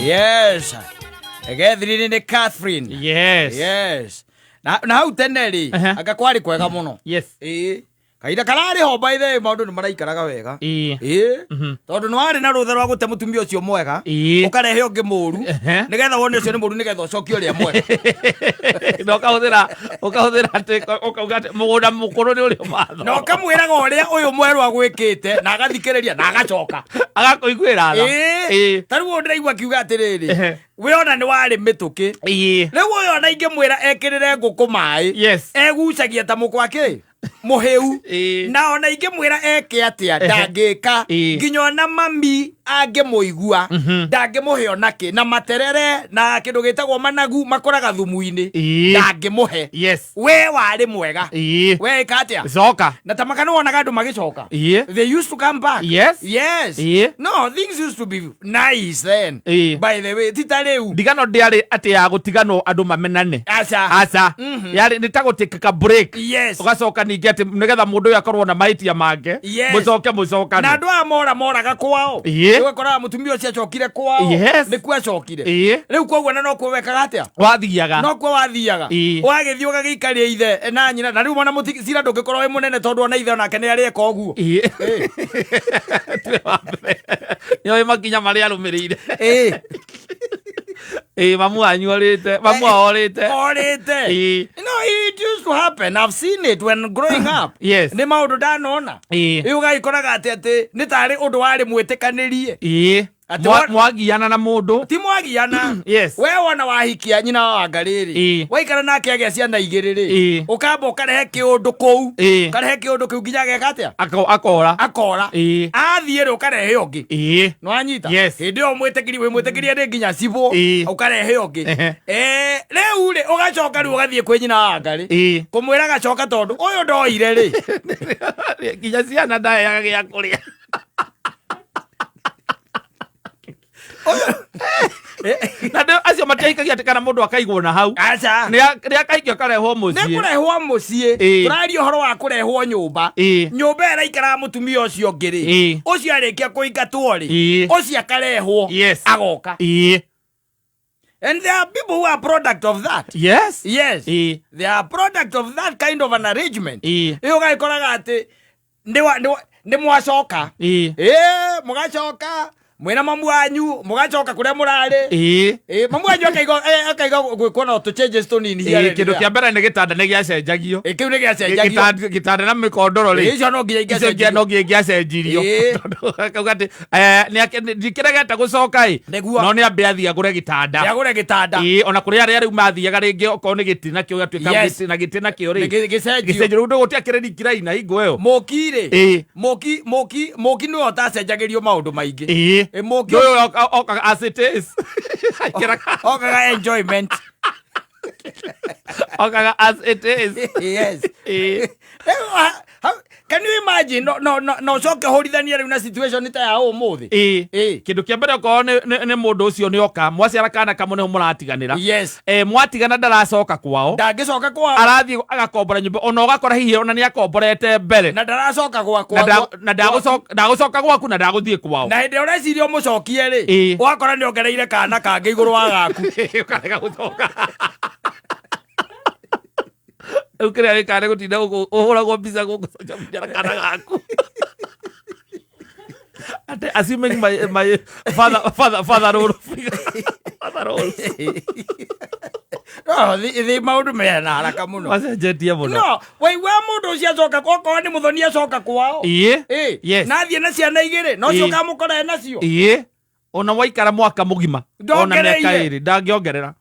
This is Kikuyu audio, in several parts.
Yes, Catherine nĩ Catherine. Yes. Yes, na hau tene rĩ, anga kwarĩ kwega mũno. Ĩĩ, kahinda kararĩ ho, by the way, maũndũ nĩ maraikaraga wega. Ĩĩ, tondũ nĩ warĩ na rũtha rwa gũte mũtumia ũcio mwega, ũkarehe ũngĩ mũru, nĩgetha wone ũcio nĩ mũru, nĩgetha ũcokie ũrĩa mwega. Na ũkahũthĩra atĩ ũkauga atĩ mũgũnda mũkũrũ nĩ ũrĩ matho. Na ũkamwĩraga ũrĩa ũyũ mwerũ agwĩkĩte, na agathikĩrĩria na agacoka. Agakũiguĩra tha. Ĩĩ, ta rĩu ũyũ ndĩraigua akiuga atĩrĩrĩ, we ona nĩ warĩ mĩtũkĩ. Rĩu ũyũ ona ingĩmwĩra ekĩrĩre ngũkũ maĩ, egucagia ta mũkwa kĩ mũhĩu. Na ona ingĩmwĩra eke atĩa, ndangĩka. Nginya ona mami angĩmũigua, ndangĩmũhe ona kĩ. Na materere na kĩndũ gĩtagwo managu makũraga thumu-inĩ, ndangĩmũhe. We warĩ mwega. We ĩka atĩa? Coka. Na tamaka nĩ wonaga andũ magĩcoka. They used to come back. Yes. No, things used to be nice then. By the way, ti ta rĩu. Ndigano ndĩarĩ atĩ ya gũtiganwo andũ mamenane. Aca. Aca. Yarĩ nĩ ta gũtĩkĩka break. Ũgacoka ningĩ atĩ nĩgetha mũndũ ũyũ akorwo na mahĩtia make, mũcoke mũcokane. Na andũ aya mora moraga kwao. Ũgakoraga mũtumia ũcio acokire kwao. Nĩkuo acokire. Rĩu koguo na nokuo wekaga atĩa? Wathiaga. Nokuo wathiaga. Ũgagĩthiĩ ũgagĩikaria ithe na nyina, na rĩu ona cira ndũngĩkorwo wĩ mũnene, tondũ ona ithe onake nĩ arĩeka ũguo. Tiwe wa mbere. Nĩoĩ makinya marĩa arũmĩrĩire. Ĩĩ, mamu wanyu orĩte, mamu wao orĩte. Orĩte. No, it used to happen. I've seen it when growing up. Nĩ maũndũ ndanona. Rĩu ũgagĩkoraga atĩ nĩ tarĩ ũndũ warĩ mwĩtĩkanĩrie. Atĩ Mwagiana na mũndũ. Ti mwagiana. We wona wahikia nyina wa Wanga rĩrĩ, waikara nake agĩa ciana igĩrĩ rĩ, ũkamba ũkarehe kĩũndũ kũu. Ũkarehe kĩũndũ kĩu nginya ageka atĩa? Akora. Akora. Athiĩ rĩ, ũkarehe ũngĩ. Nĩwanyita? Yes. Hĩndĩ ĩyo mwĩtĩkiri wĩ mwĩtĩkĩrie nĩ nginya cibũ. Ũkarehe ũngĩ. Rĩu rĩ, ũgacoka rĩu ũgathiĩ kwĩ nyina wa Wanga rĩ, kũmwĩra gacoka, tondũ ũyũ ndoire rĩ. Nginya ciana ndaheaga gĩa kũrĩa. Na acio matiahikagia atĩ kana mũndũ akaigwo na hau. Aca. Nĩ akaikio akarehwo Nĩ mũciĩ. kũrehwo mũciĩ. Tũraria ũhoro wa kũrehwo nyũmba. Nyũmba ĩrĩa ĩraikaraga mũtumia ũcio ũngĩ rĩ, ũcio arĩkia kũingatwo rĩ, ũcio akarehwo. Agoka. And there are people who are product of that. Yes. They are product of that kind of an arrangement. Ĩyo ũgagĩkoraga atĩ nĩ mwacoka. Ĩĩ, mũgacoka mwĩna mamu wanyu, mũgacoka kũrĩa mũrarĩ. Ĩĩ, mamu wanyu akaiga gwĩkwo no tũ changes tũnini here and Kĩndũ there. kĩa mbere nĩ gĩtanda nĩ gĩacenjagio. Ĩĩ, kĩu nĩ gĩacenjagio. Gĩtanda na mĩkondoro rĩ, Ĩĩ, icio no nginya icio ingĩacenjirio. no nginya ingĩacenjirio. Tondũ akauga atĩ ndikĩregete gũcoka ĩ, no nĩ ambe athiĩ agũre gĩtanda. Nĩagũre gĩtanda. Ĩĩ, ona kũrĩ arĩa rĩu mathiaga rĩngĩ okorwo nĩ gĩtĩ nakĩo gĩatuĩka gĩtĩ na gĩtĩ nakĩo rĩ, Gĩcenjio. Gĩcenjio. Rĩu gũtiakĩrĩ rikiraina hingo ĩyo. Mũki rĩ, mũki nĩwe ũtacenjagĩrio maũndũ maingĩ. Ĩ, mũki Ũyũ okaga as it is. Aikaraga- okaga enjoyment. Okaga as it is. Rĩu, can you imagine? No ũcoke ũhũrithanie rĩu na situation ta ya ũmũthĩ. Kĩndũ kĩa mbere okorwo nĩ mũndũ ũcio nĩ oka mwaciara kana kamwe nĩho mũratiganĩra. Mwatigana ndaracoka kwao. Ndangĩcoka kwao. Arathiĩ agakombora nyũmba, ona ũgakora hihi ona nĩ akomborete mbere. Na ndaracoka gwakwa. Na ndagũcoka gwaku na ndagũthiĩ kwao. Na hĩndĩ ĩrĩa ũreciria ũmũcokie rĩ, ũgakora nĩ ongereire kana kangĩ igũrũ wa gaku. Ũkarega gũcoka. Rĩu kĩrĩa wĩkaga nĩ gũtinda gũkũ ũhũragwo mbica gũkũ social media na kana gaku. Ate assuming my father role figure. Father role. No, thĩ maũndũ mena haraka mũno. Macenjetie mũno. No, waigua mũndũ ũcio acoka, okorwo nĩ mũthoni acoka kwao. Na athiĩ na ciana igĩrĩ, no cio ũkamũkora e nacio. Ĩĩ. Ona waikara mwaka mũgima. Ona mĩaka Ndongereire. 2 ndangĩongerera.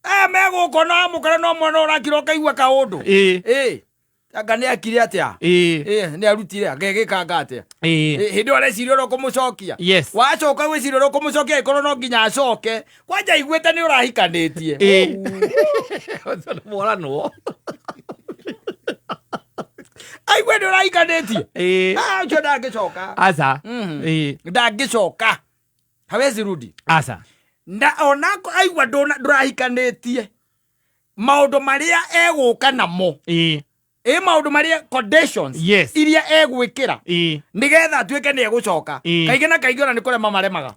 Aya megũka na wamũkora no mwana ũrakira ũkaigua kaũndũ. Anga nĩ akire atĩa? Ĩĩ, nĩ arutire agegĩkanga atĩa? Ĩĩ, hĩndĩ ĩyo areciria ũrĩa ũkũmũcokia. Wacoka gwĩciria ũrĩa ũkũmũcokia, ĩkorwo no nginya acoke kwanja aiguĩte nĩ ũrahikanĩtie. Ũcio nĩ mworanwo. Aigue nĩ ũrahikanĩtie. Ah, ũcio ndangĩcoka. Aca. Ndangĩcoka, hawezi rudi. Aca. Na onako aigua ndũrahikanĩtie, maũndũ marĩa egũka namo, ĩ maũndũ marĩa conditions iria egwĩkĩra nĩgetha atuĩke nĩ egũcoka, kaingĩ na kaingĩ ona nĩ kũrema maremaga.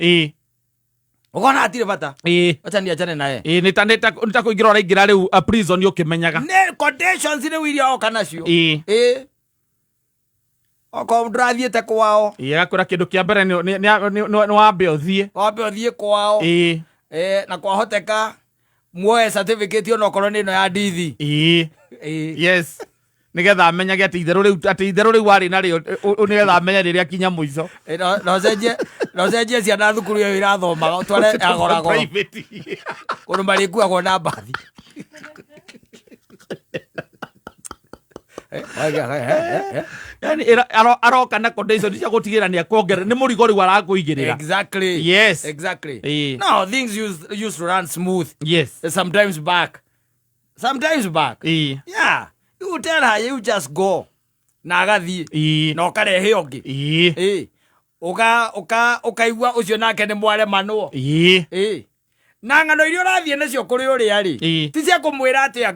Ũkona hatirĩ bata. Ĩĩ. Acha niachane naye. Ĩĩ, nĩ ta nĩ ta nĩ ta kũingĩra ũraingĩra rĩu prison ũkĩmenyaga. Nĩ conditions rĩu iria oka nacio. Ĩĩ. Ĩĩ. Okorwo ndũrathiĩte kwao. Ĩĩ, agakwĩra kĩndũ kĩa mbere nĩ nĩ- nĩ- nĩ- nĩ- nĩ wambe ũthiĩ. Wambe ũthiĩ kwao. Ĩĩ. Eh, na kwahoteka muoe certificate onokorwo nĩ ĩno ya ndithi. Ĩĩ. Ĩĩ. Yes. Nĩgetha amenyage atĩ itherũ rĩu atĩ itherũ rĩu warĩ narĩo nĩgetha amenye rĩrĩa akinya mũico. Eh, no no ũcenjie no ũcenjie ciana thukuru ĩyo irathomaga ũtware ya goragoro Private. kũndũ marĩkuagwo na mbathi. Eh, eh, eh, eh, eh. Yani aroka na condition cia gũtigĩrĩra nĩ akuongerera nĩ mũrigo rĩu arakũigĩrĩra. Exactly. Yes. Exactly. Ĩĩ. No, things used to run smooth. Yes. Sometimes back. Sometimes back. Ĩĩ. Yeah. You tell her you just go. Na agathiĩ. Ĩĩ. Na ũkarehe ũngĩ. Ĩĩ. Ĩĩ. Ũka ũka ũkaigua ũcio nake nĩ mwaremanwo. Ĩĩ. Ĩĩ. Na ng'ano iria ũrathiĩ nacio kũrĩ ũrĩa rĩ. Ĩĩ. Ti cia kũmwĩra atĩ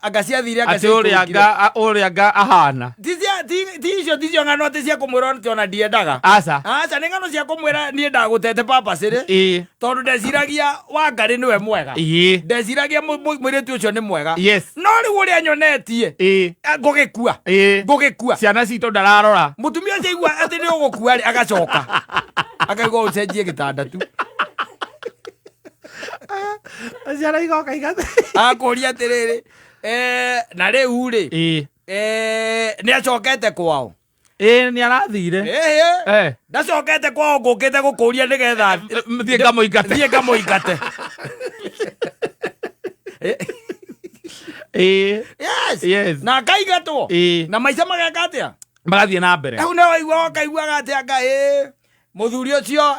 anga ciathire anga Atĩ ũrĩa ciaikũrũkire. anga ũrĩa anga ahana. Ti cia ti icio ticio ng'ano atĩ cia kũmwĩra atĩ ona ndiendaga. Aca. Aca nĩ ng'ano cia kũmwĩra niĩ ndagũtete purpose rĩ. Ĩĩ. Tondũ ndeciragia Wangarĩ nĩwe mwega. Ĩĩ. Ndeciragia mũirĩtu ũcio nĩ mwega. Yes. No rĩu ũrĩa nyonetie. Ĩĩ. Ngũgĩkua. Ĩĩ. Ngũgĩkua. Ciana citũ ndararora. Mũtumia ũcio aigua atĩ nĩ ũgũkua rĩ agacoka. Akaigua ũcenjie gĩtanda tu. Ciana igoka igathe. Akũria atĩrĩrĩ, na rĩu rĩ, Ĩĩ. nĩ acokete kwao. Ĩĩ nĩ arathire. Ĩĩ. Ndacokete kwao ngũkĩte gũkũria nĩgetha Thiĩ ngamũingate. Thiĩ ngamũingate. Ĩĩ. Yes. Yes. Na akaingatwo. Ĩĩ. Na maica mageka atĩa? Magathiĩ na mbere. Rĩu nĩ waigua ũkaiguaga atĩ anga ĩĩ mũthuri ũcio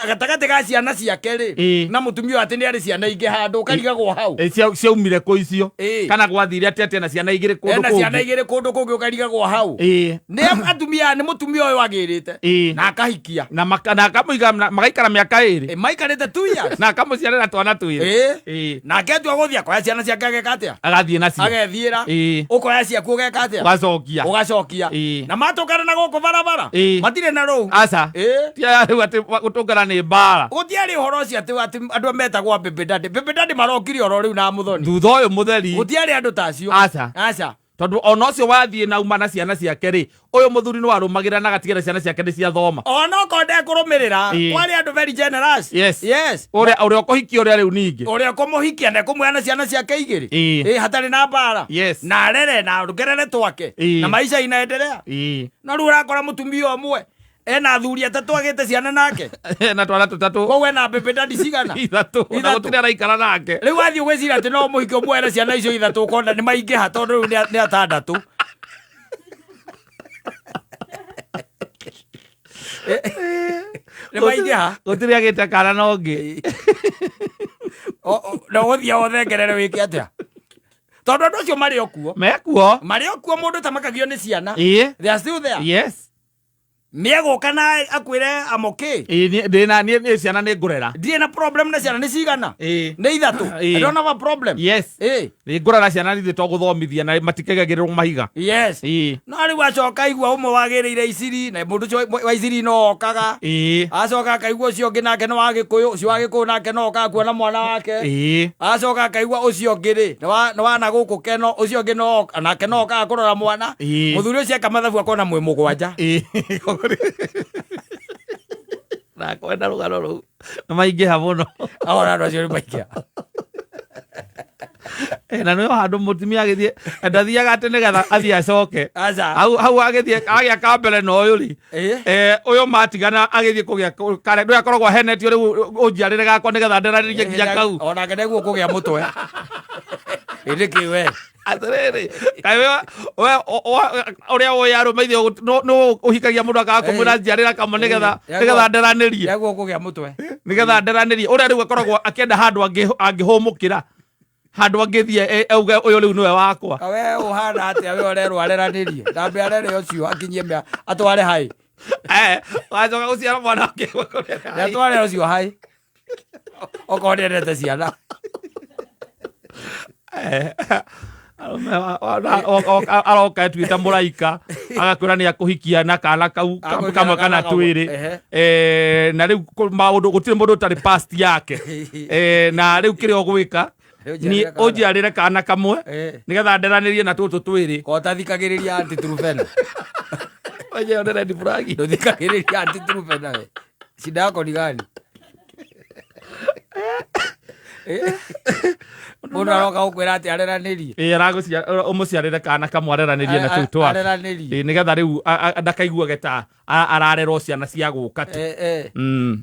gatagatĩ ga ciana ciake rĩ Ĩĩ. na mũtumia ũyũ atĩ nĩ arĩ ciana ingĩ handũ ũkarigagwo hau. Ĩ, ciaumire kũ icio? Ĩĩ. Kana gwathire atĩ atĩ ena ciana igĩrĩ kũndũ Ena ciana kũngĩ? igĩrĩ kũndũ kũngĩ ũkarigagwo hau. Ĩĩ. Nĩ atumia nĩ mũtumia ũyũ agĩrĩte Ĩĩ. na akahikia. Na na akamũiga na magaikara mĩaka ĩrĩ. Ĩ, maikarĩte 2 years. Na akamũciarĩra twana twĩrĩ. Ĩĩ. Ĩĩ. Nake atua gũthiĩ akoya ciana ciake ageka atĩa? Agathiĩ nacio. Agethiĩra. Ĩĩ. Ũkoya ciaku ũgeka atĩa? Ũgacokia. Ũgacokia. Ĩĩ. Na matũngana na gũkũ barabara. Ĩĩ. Matirĩ na rũu. Aca. Ĩĩ. Ti aya rĩu atĩ gũtũngana nĩ mbara. Gũtiarĩ ũhoro ũcio atĩ atĩ andũ metagwo baby daddy. Baby daddy marokire oro rĩu na mũthoni. Thutha ũyũ mũtheri. Gũtiarĩ andũ ta acio. Aca. Aca. Tondũ ona ũcio wathiĩ na uma na ciana ciake rĩ, ũyũ mũthuri nĩ warũmagĩrĩra na agatigĩrĩra ciana ciake nĩ ciathoma. Ona okorwo ndekũrũmĩrĩra, Ĩĩ. kwarĩ andũ very generous. Yes. Yes. Ũrĩa ũrĩa ũkũhikia ũrĩa rĩu ningĩ. Ũrĩa ũkũmũhikia na ekũmuoya na ciana ciake igĩrĩ. Ĩĩ. Ĩĩ, hatarĩ na mbara. Yes. Na arere na agerere twake. Ĩĩ. Na maisha inaendelea. Ĩĩ. No rĩu ũrakora mũtumia ũmwe ena athuri atatũ agĩte ciana nake. Na twana tũtatũ. Koguo ena baby daddy cigana? Ithatũ. Na Ithatũ. gũtirĩ araikara nake. Rĩu wathiĩ ũgwĩciria atĩ no mũhiki ũmwe na ciana icio ithatũ ũkona nĩ maingĩha tondũ rĩu nĩ atandatũ. Nĩ maingĩha. Gũtirĩ agĩte kana na ũngĩ. Na ũgũthiĩ ũthengerere wĩke atĩa? Tondũ andũ acio marĩ o kuo. Mekuo. Marĩ o kuo mũndũ tamakagio nĩ ciana. Ĩĩ. They are still there. Yes. Nĩegũka na akwĩre I'm okay. Ĩĩ, ndĩna niĩ niĩ ciana nĩ ngũrera. Ndirĩ na problem na ciana nĩ cigana? Ĩĩ. Nĩ ithatũ. Ĩĩ. I don't have a problem. Yes. Ĩĩ. Nĩ ngũrera ciana nithĩ to gũthomithia na matikegagĩrĩrwo mahiga. Yes. Ĩĩ. No rĩu acoka aigua ũmwe wagĩrĩire iciri na mũndũ ũcio wa iciri no okaga. Ĩĩ. Acoka akaigua ũcio ũngĩ nake nĩ wa Gĩkũyũ, ũcio wa Gĩkũyũ nake no okaga kuona mwana wake. Ĩĩ. Acoka akaigua ũcio ũngĩ rĩ, nĩ wa na gũkũ Keno, ũcio ũngĩ no oka, nake no okaga kũrora mwana. Ĩĩ. Mũthuri ũcio eka mathabu akona mwĩ mũgwanja. Ĩĩ. Ndakwenda rũgano rũu. Nĩ maingĩha mũno. Ahora andũ acio nĩ maingĩha. Na nĩho handũ mũtumia agĩthiĩ ndathiaga atĩ nĩgetha athiĩ acoke. Aca. Hau hau agĩthiĩ agĩa ka mbere na ũyũ rĩ. Ũyũ matigana agĩthiĩ kũgĩa kare ndũrĩa akoragwo ahenetio rĩu ũnjiarĩre gakwa nĩgetha nderanĩrie nginya kau. Onake nĩguo kũgĩa mũtwe. Ĩndĩ kĩ we. Atĩrĩrĩ, kaĩ we ũrĩa ũĩ arũme ithuĩ nĩ ũhikagia mũndũ akaga kũmwĩra njiarĩra kamwe nĩgetha nĩgetha nderanĩrie. Nĩguo kũgĩa mũtwe. Nĩgetha nderanĩrie. Ũrĩa rĩu akoragwo akĩenda handũ angĩhũmũkĩra. Handũ angĩthiĩ auge ũyũ rĩu nĩwe wakwa. Ka we ũhana atĩa we ũrerwo areranĩrie. Ndambe arere ũcio akinyie mĩa atware hai. Wacoka gũciara mwana ũngĩ. Atware ũcio hai. Okorwo nĩendete ciana. Arũme aroka etuĩte mũraika, agakwĩra nĩ akũhikia na kana kau Akũhikia kamwe na kana kana kamwe. twĩrĩ. Ehe. Na rĩu maũndũ gũtirĩ mũndũ ũtarĩ past yake. Na rĩu kĩrĩa ũgwĩka Rĩu ni njiarĩre kana. ũnjiarĩre kana kamwe nĩgetha nderanĩrie na tũtũ twĩrĩ. Ko ũtathikagĩrĩria anti Trufena. Wenyewe nĩ red flag. Ndũthikagĩrĩria anti Trufena we. Shida yako ni gani? Mũndũ aroka gũkwĩra atĩ areranĩrie. Ĩĩ, ũmũciarĩre kana kamwe areranĩrie na tũu twake. Areranĩrie. Ĩĩ, nĩgetha rĩu ndakaiguage ta ararerwo ciana cia gũka tu.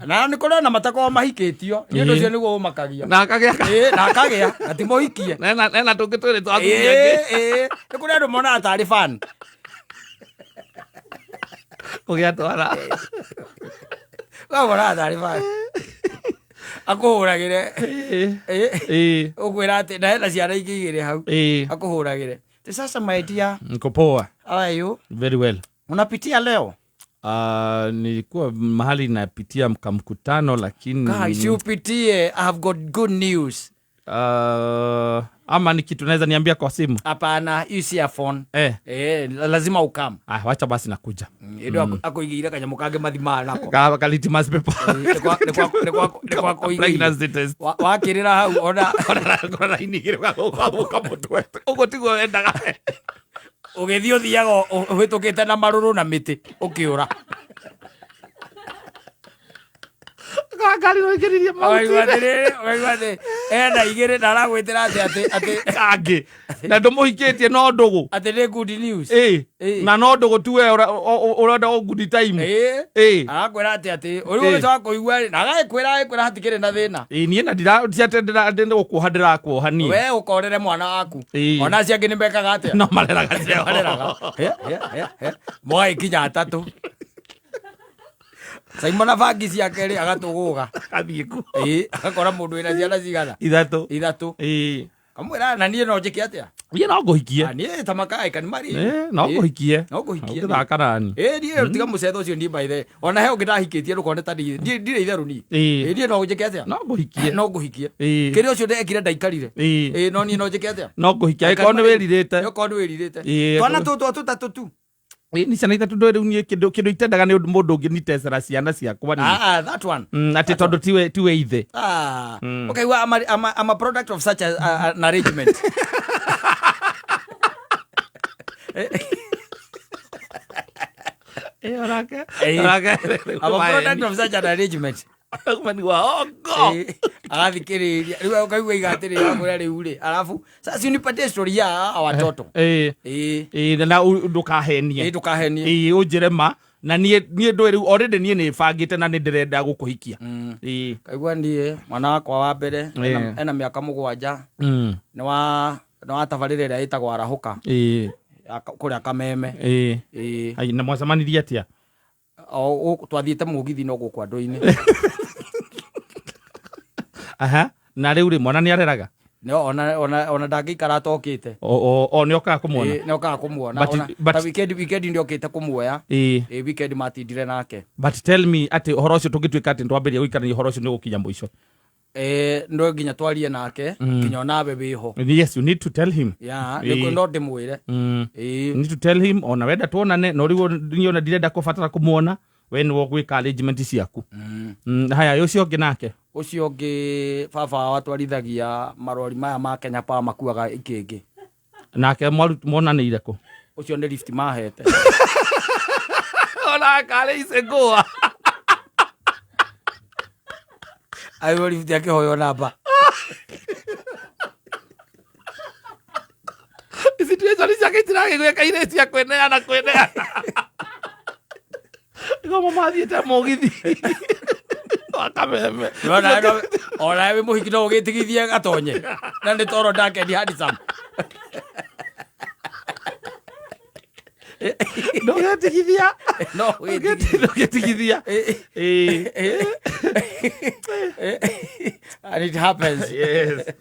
Na nĩ kũrĩ ona matakoragwo mahikĩtio. Nĩ ũndũ ũcio nĩguo ũmakagia. Na akagĩa Na akagĩa na ti mũhikie. Ena tũngĩ twĩrĩ twa athuri angĩ. Nĩ kũrĩ andũ monaga tarĩ fan. Kũgĩa twana. Monaga tarĩ fan. Akũhũragĩre. Ũkwĩra atĩ na hena ciana ingĩ igĩrĩ hau. Akũhũragĩre. Ti sasa my dear. Niko poa. How are you? Very well. Unapitia leo? Nilikuwa mahali napitia mkutano lakini Guys, upitie. I have got good news. Ama ni kitu naweza niambia kwa simu? Hapana, hii si ya phone. Lazima ukam. Wacha basi nakuja. Ndio akuigire kanyamũ kangĩ mathimaga nako. Ka litmus paper. Nĩ kwa kũigĩire. Pregnancy test. Wakĩrĩra hau ona Ona raini igĩrĩ ũgagũka mũtwe. Ũguo tiguo wendaga. Ũgĩthiĩ ũthiaga ũhĩtũkĩte na marũrũ na mĩtĩ ũkĩũra. Ngari no ingĩririe Ũkaigua mahuti-inĩ. atĩrĩrĩ, ũkaigua atĩ ena igĩrĩ na aragwĩtĩra atĩ atĩ Kangĩ. Na ndũmũhikĩtie no ndũgũ. Atĩ nĩ good news. Na no ndũgũ tu we ũrenda o good time. Arakwĩra atĩ atĩ ũrĩ ũgĩcoka kũigua rĩ, na agagĩkwĩra hatikĩrĩ na thĩna. Niĩ na ti atĩ ndĩ gũkuoha ndĩrakuoha niĩ. We ũkorere mwana waku. Ona acio angĩ nĩ mekaga atĩa? No mareraga ciao. Mareraga. He. Mũgagĩkinya atatũ. Simon na bangi ciake rĩ, agatũgũga. Agathiĩ kuo. Agakora mũndũ wĩna ciana cigana? Ithatũ. Ithatũ. Kamwĩra na niĩ no njĩke atĩa? Niĩ no ngũhikie. Niĩ ta makai kana marĩ. No ngũhikie. No ngũhikie. Ũngĩthaka nani? Niĩ tiga mũcetho ũcio niĩ by the. Ona he ũngĩ ndahikĩtie ndũkone ta niĩ. Niĩ ndirĩ itherũ niĩ. Niĩ no njĩke atĩa? No ngũhikie. No ngũhikie. Kĩrĩa ũcio ndekire ndaikarire. No niĩ no njĩke atĩa? No ngũhikie. Angĩkorwo nĩ wĩrirĩte. Angĩkorwo nĩ wĩrirĩte. Twana tũtũ tũtatũ tu. Nĩ ciana ithatũ ndũĩ rĩu niĩ kĩndũ itendaga nĩ ũndũ mũndũ ũngĩ nitecera ciana ciakwa niĩ. That one. Atĩ tondũ tiwe ithe. Okay, well, I'm a product of such an arrangement. Orake. Orake. I'm a product of such an arrangement. Ni wa ongo. Agathikĩrĩria. Rĩu ũkaigua iga atĩrĩ, akwĩra rĩu rĩ, alafu sasa unipatie story ya hawa watoto. Na ndũkahenie. Ndũkahenie. Ũnjĩre ma. Na niĩ ndũĩ rĩu already niĩ nĩ bangĩte na nĩ ndĩrenda gũkũhikia. Kaigua niĩ mwana wakwa wa mbere, ena mĩaka 7. Nĩ wa tabarĩra ĩrĩa ĩtagwo Arahũka. Kũrĩa Kameme. Ai, na mwacemanirie atĩa? O, twathiĩte mũgithi no gũkũ andũ-inĩ. Aha. Na rĩu rĩ, mwana nĩ areraga? No, ona ndangĩikara atokĩte. O nĩ okaga kũmuona? Nĩ okaga kũmuona. Ta weekend nĩ okĩte kũmuoya. Weekend matindire nake. But tell me atĩ ũhoro ũcio tũngĩtuĩka atĩ nĩtwambĩrĩria gũikarania ũhoro ũcio nĩ ũgũkinya mũico. No nginya twarie nake, nginya onawe wĩho. Yes, you need to tell him. Yeah, nĩguo no ndĩmwĩre. You need to tell him, ona wenda tuonane, no rĩu niĩ ona ndirenda kũbatara kũmuona, we nĩwe ũgwĩka arrangement ciaku. Haya, ũcio ũngĩ nake? Ũcio ũngĩ baba wao atwarithagia marori maya ma Kenya Power makuaga ikĩngĩ. Nake monanĩire kũ? Ũcio nĩ lift mahete. Ona karĩ icengũa. Ayo lift akĩhoywo namba. Situation ciake itiragĩgwĩka irĩ cia kwĩneana, kwĩneana. Ngomo mathiĩte mũgithi. Wa Kameme. Ona wĩ mũhiki no ũgĩtigithie gatonye. Na nĩ toro ndake ni handsome. Ndũgetigithia. No ũgĩtigithia. Ndũgetigithia. And it happens. Yes.